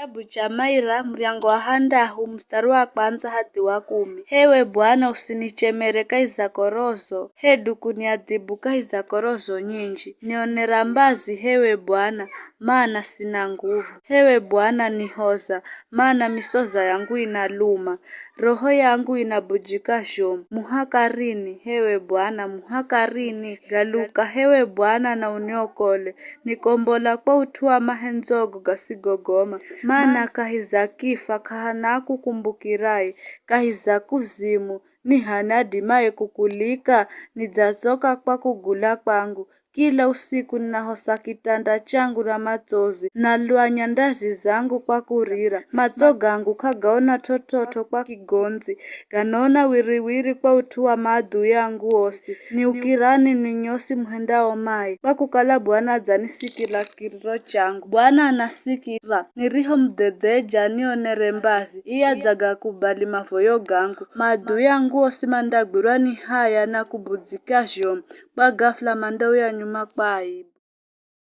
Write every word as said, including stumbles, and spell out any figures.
Kitabu cha Maira, muryango wa handahu, mstari wa kwanza hadi wa kumi. Hewe Bwana, usinichemere kahi za korozo, hedu kuniadhibu kahi za korozo nyinji. Nionera mbazi, hewe Bwana, mana sina nguvu. Hewe Bwana, nihoza, mana misoza yangu inaluma. Roho yangu inabujika zhomu. Muhaka rini, hewe Bwana, muhaka rini? Galuka, hewe Bwana, na uniokole. Nikombola kwa ut'u wa mahendzo gasigogoma. Mana kahi za kifa k'ahana akukumbukirai, kahi za kuzimu ni hana adimaye kukulika? Nidzatsoka kwa kugula kwangu. Kila usiku ninahosa kitanda changu na matsozi, nalwanya ndazi zangu kwa kurira. Matso gangu k'agaona t'ot'ot'o kwa kigondzi, ganaona wiriwiri kwa ut'u wa maadui angu osi. Niukirani ninwi nyosi muhendao mai, kwa kukala Bwana adzanisikira kiriro changu. Bwana anasikira nirihomudhedheja, anionere mbazi, iye adzagakubali mavoyo gangu. Maadui angu osi mandagwirwa ni haya na kubujika zhomu, kwa ghafula mandauya nyuma kwa aibu.